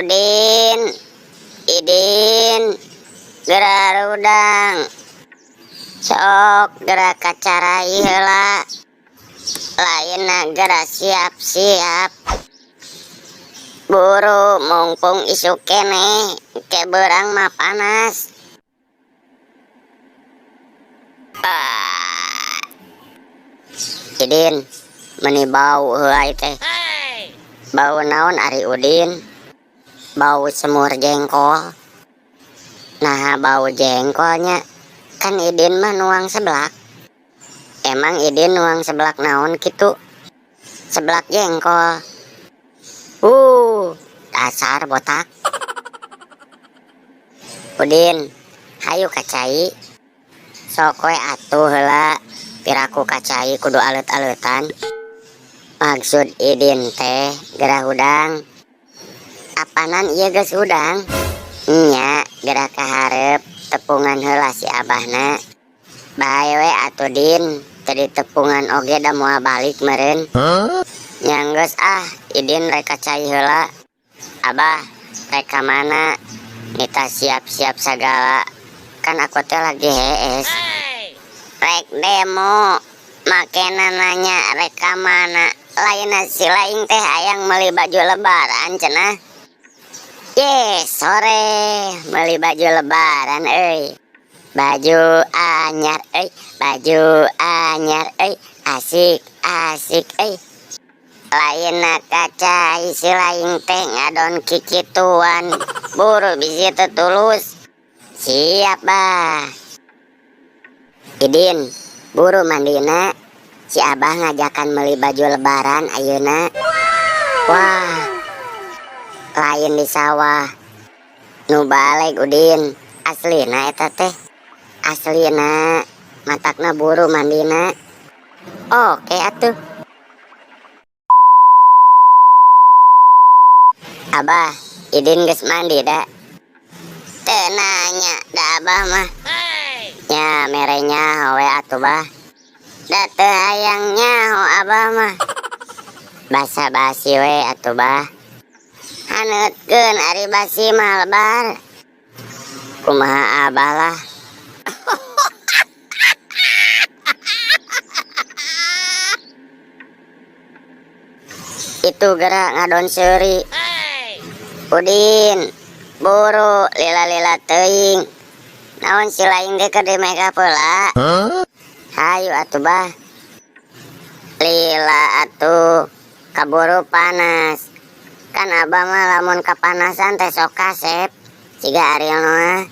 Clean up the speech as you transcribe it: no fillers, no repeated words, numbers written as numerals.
Udin, Idin, geura hudang. Sok geura ka carai heula. Lainna geura siap-siap. Buru mungpung isuk keneh, ke beurang mah panas. Ah. Idin, meni bau heula teh. Bau naon ari Udin? Bau semur jengkol. Nah, bau jengkolnya kan Idin mah nuang seblak. Emang Idin nuang seblak naon kitu? Seblak jengkol. Dasar botak. Udin, hayu ka cai. Sok we atuh heula, piraku ka cai kudu alet-aletan. Maksud Idin teh gerah hudang. Apanan ieu geus hudang? Nya, gerah ka hareup tepungan heula si abahna. Bae we atuh Din, teu ditepungan oge da moal balik meureun. Nya geus ah, Idin rek ka cai heula. Abah, rek ka mana? Nita siap-siap sagala. Kan aku teh lagi hees. Rek demo, makena nanya rek ka mana? Lainna si laing teh hayang meuli baju lebaran cenah. Ye, sore meuli baju lebaran euy. Baju anyar euy, baju anyar euy, asik asik euy. Lainna ka cai si laing teh ngadon kikituan. Buru bisi teu tulus. Siap bah. Idin, buru mandina. Si abah ngajakan meuli baju lebaran ayeuna. Wah, lain di sawah. Nu baleg Udin, aslina eta teh. Aslina, matakna buru mandina. Oke atuh. Abah, Idin geus mandi da. Teu nanya da abah mah. Nya mere nyaho we atuh bah. Da teu hayang nyaho abah mah. Basa-basi we atuh bah. Haneutkeun ari basi mah lebar. Kumaha abah lah. Itu gerak ngadon seuri. Udin, buru lila-lila teuing. Naon si laing teh keur di make up heula? Hayu atuh bah. Lila atuh, kaburu panas. Kan abah mah lamun kapanasan teh sok kasep. Siga Ariel mah.